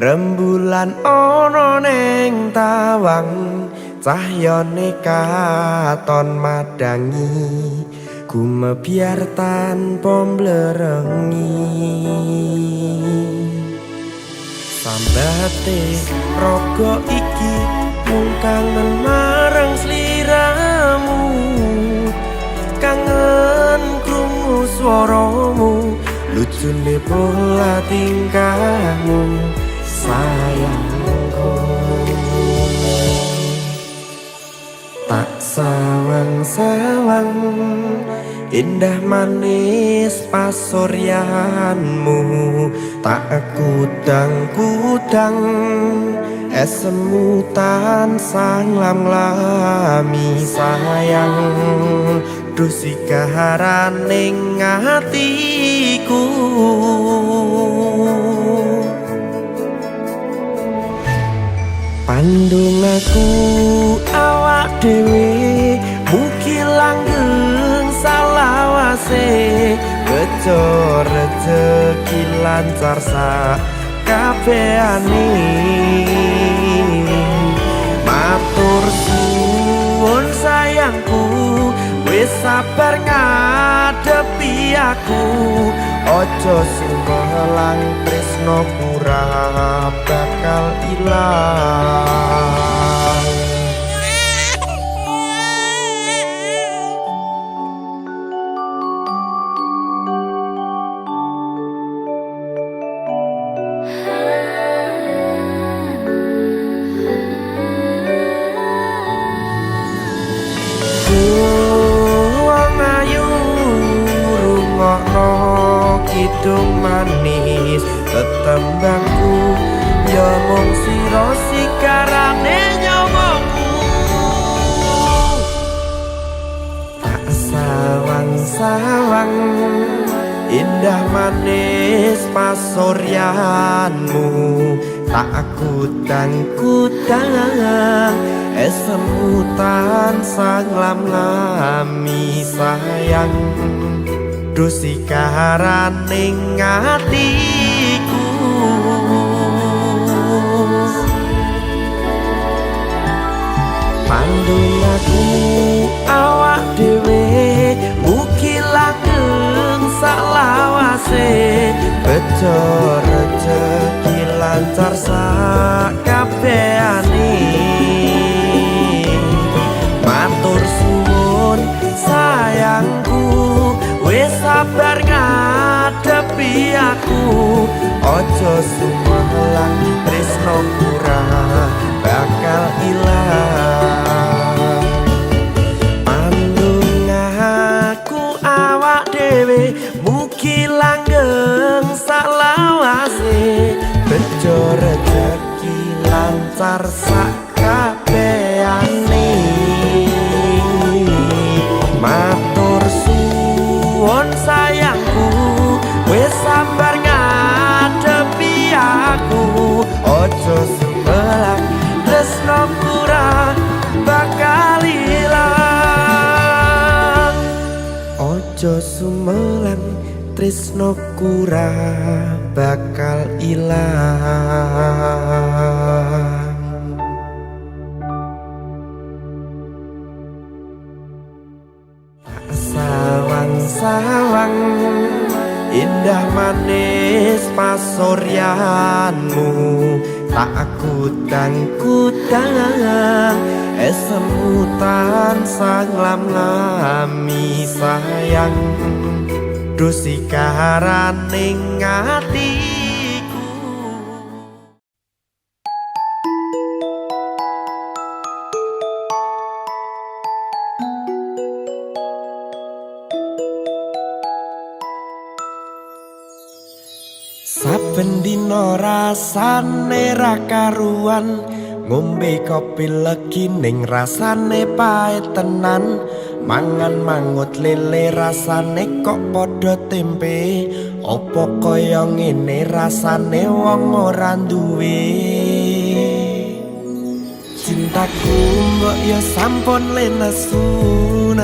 Rembulan ana ning tawang, cahyane katon madangi, gumebyar tanpa mblerengi. Sambate raga iki mung kangen marang sliramu, kangen krungu swaramu, lucune pola tingkahmu, sayangku. Tak sawang-sawang indah manis pasuryanmu, tak kudang-kudang esemu tansah nglam-lami, sayang. Duh sigaraning atiku. Pandungaku awak dhewe mugi langgeng salawase, bejo rejeki lancar sak kabehane. Matur suwun sayangku, wis sabar ngadepi aku. Aja sumelang tresno ora bakal ilang. Wong ayu rungokno kidung manis tetembangku, ya mung sira sikarane nyawaku. Tak sawang-sawang indah manis pasuryanmu, tak kudang-kudang esemu tansah nglam-lami, sayang. Duh sikaraning atiku. Pandungaku awak dhewe mugi langgeng salawase, bejo rejeki lancar sak kabehane. Matur suwun sayangku, wis sabar ngadepi aku. Aja sumelang tresno ora bakal ilang. Pandungaku awak dhewe mugi langgeng salawase, bejo rejeki lancar sak kabehane. Matur suwun sayangku, wis sabar ngadepi aku. Aja sumelang tresno ora bakal ilang. Aja sumelang tresno ora bakal ilang. Sawang-sawang indah manis pasuryanmu, tak kudang-kudang esemu tansah nglam-lami, sayang. Duh sikaraning atiku. Saben dina rasane ra karuan, ngombe kopi legi ning rasane pahit tenan. Mangan mangut lele rasane kok padha tempe, opo kaya ngene rasane wong ora duwe. Cintaku mbok ya sampun lenesu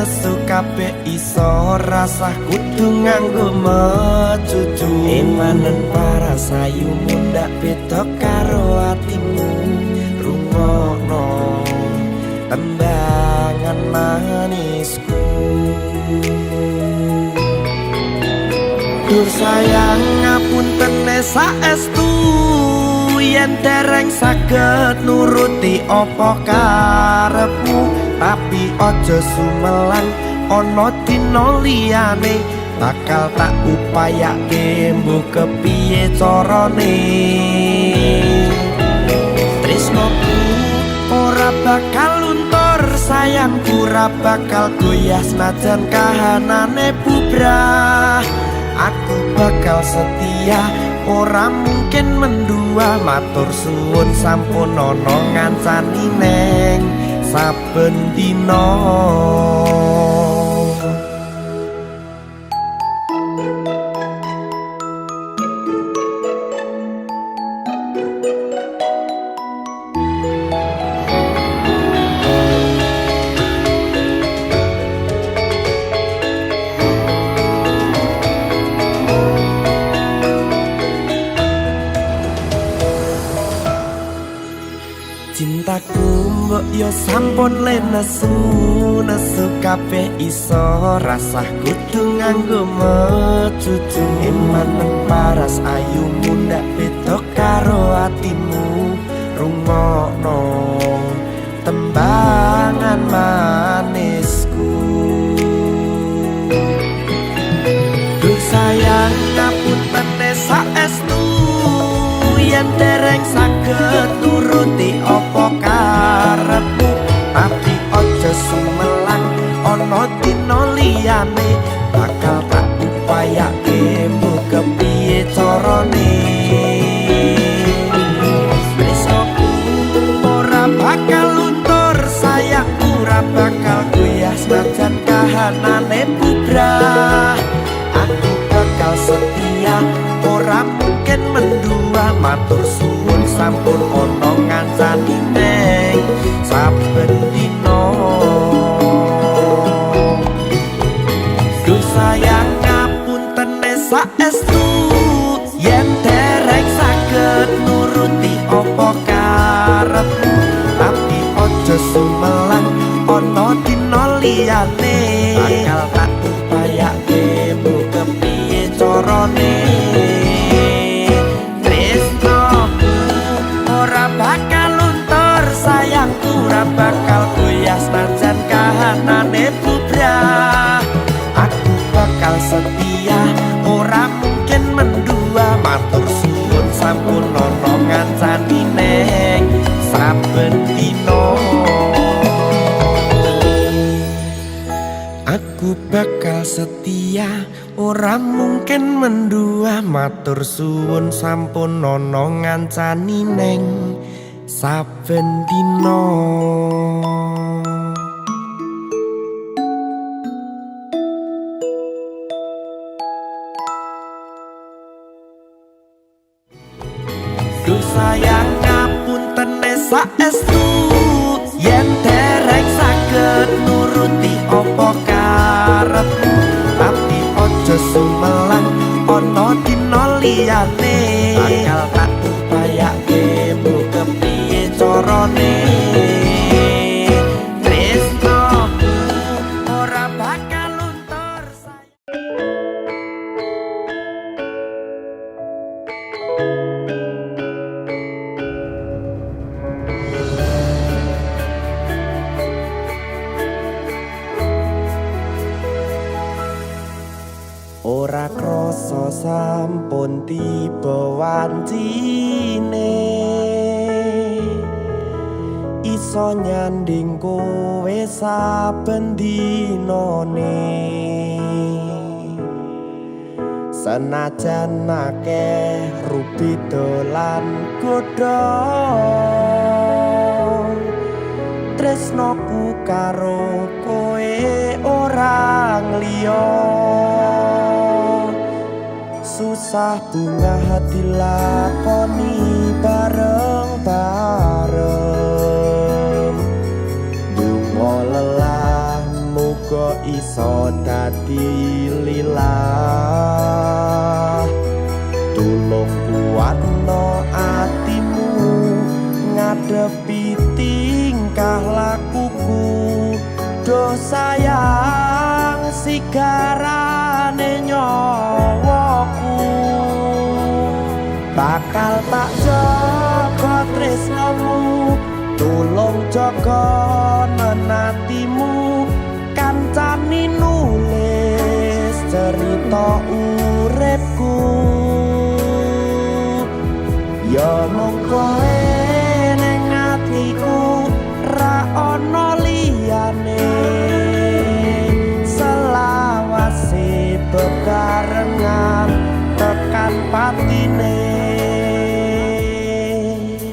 nesu kabeh iso rasah kudu nganggo mecucu. Emanen para sayu mundak beda karo atimu, rungokno tembangan manisku. Dur sayang ngapuntene saestu yen dereng saged nuruti apa karepmu, tapi aja sumelang ana dina liyane bakal tak upayake mbuh kepiye carane. Tresnoku ora bakal luntur, sayangku ora bakal goyah senajan kahanane bubrah. Aku bakal setia ora mungkin mendua, matur suwun sampun ana ngancani neng saben dina. Cintaku mbok yo sampun le nesu, nesu kabeh iso rasah kudu nganggo mecucu. Emanen paras ayu mundak beda karo atimu, rungokno tembangan manisku. Duh sayang ngapuntene saestu yen dereng saged nuruti apa karepmu, tapi aja sumelang ana dina liyane bakal tak upayake mbuh kepiye carane. Tresnoku ora bakal luntur, sayangku ora bakal goyah senajan kahanane bubrah. Aku bakal setia ora mungkin mendua, matur suwun sampun ana ngancani neng saben dina. Duh sayang ngapuntene saestu yen dereng saged nuruti apa karepmu, tapi aja sumelang ana dina liyane bakal tak upayake mbuh kepiye carane. Tresnoku ora bakal luntur, sayangku ora bakal goyah senajan kahanane bubrah. Aku bakal setia ora mungkin mendua, matur suwun sampun ana ngancani neng saben dina. Aku bakal setia ora mungkin mendua, matur suwun sampun ana ngancani neng saben dina. Duh sayang ngapuntene saestu yen dereng saged nuruti apa karepmu, tapi aja sumelang ana dina liyane bakal tak upayake mbuh kepiye carane. Tresnoku ora bakal luntur. Ora krasa sampun tiba wancine, iso nyanding kowe saben dinane. Senajan akeh rupi dolan godha, tresnoku karo kowe ora ngliya. Susah bungah dilakoni bareng-bareng, dungo lelah muga iso dadi lilah. Tulung kuatno atimu ngadepi tingkah lakuku. Do sayang sigarane nyawaku. Bakal tak jaga tresnomu, tulung jaga atimu. Kancani nulis cerita uripku. Ya mung kowe ning atiku, ra ana liyane. Selawase bebarengan tekan patine.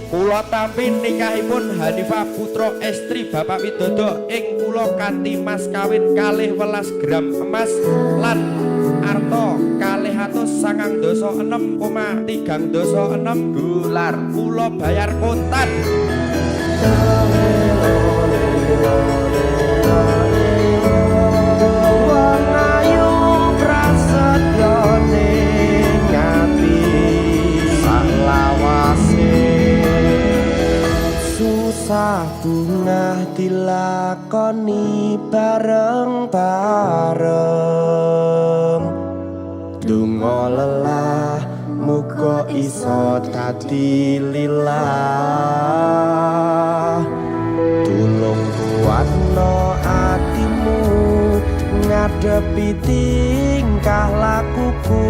Kula tampi nikahipun Hanifah putra estri Bapak Widodo ing kula kanthi mas kawin 12 gram emas lan arta 296,36 dolar. Kula bayar kontan. Wong ayu prasetyane ati salawase. Susah bungah dilakoni bareng-bareng. Donga lelah muga iso dadi lilah. Tulung kuatno atimu ngadepi tingkah lakuku.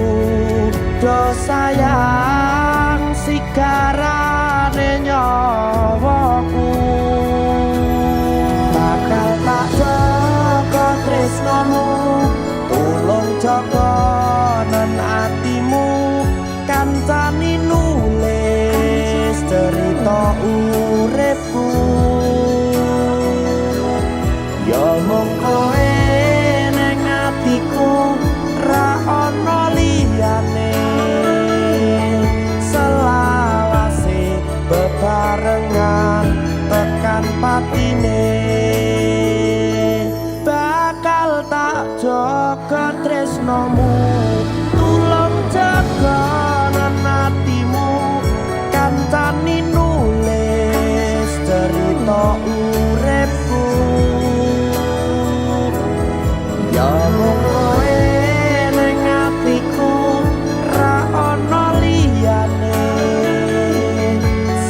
Do sayang sigarane nyawaku. Bakal tak jaga tresnomu, tulung jaga atimu. Kancani nulis cerita uripku. Ya mung kowe ning atiku, ra ana liyane. Selawase bebarengan tekan patine. Bakal tak jaga tresnomu, tulung jaga atimu. Kancani nulis cerita uripku. Ya mung kowe ning atiku, ra ana liyane.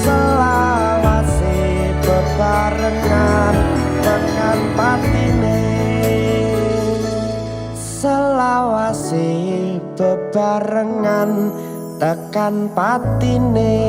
Selawase bebarengan tekan patine. Selawase bebarengan tekan patine.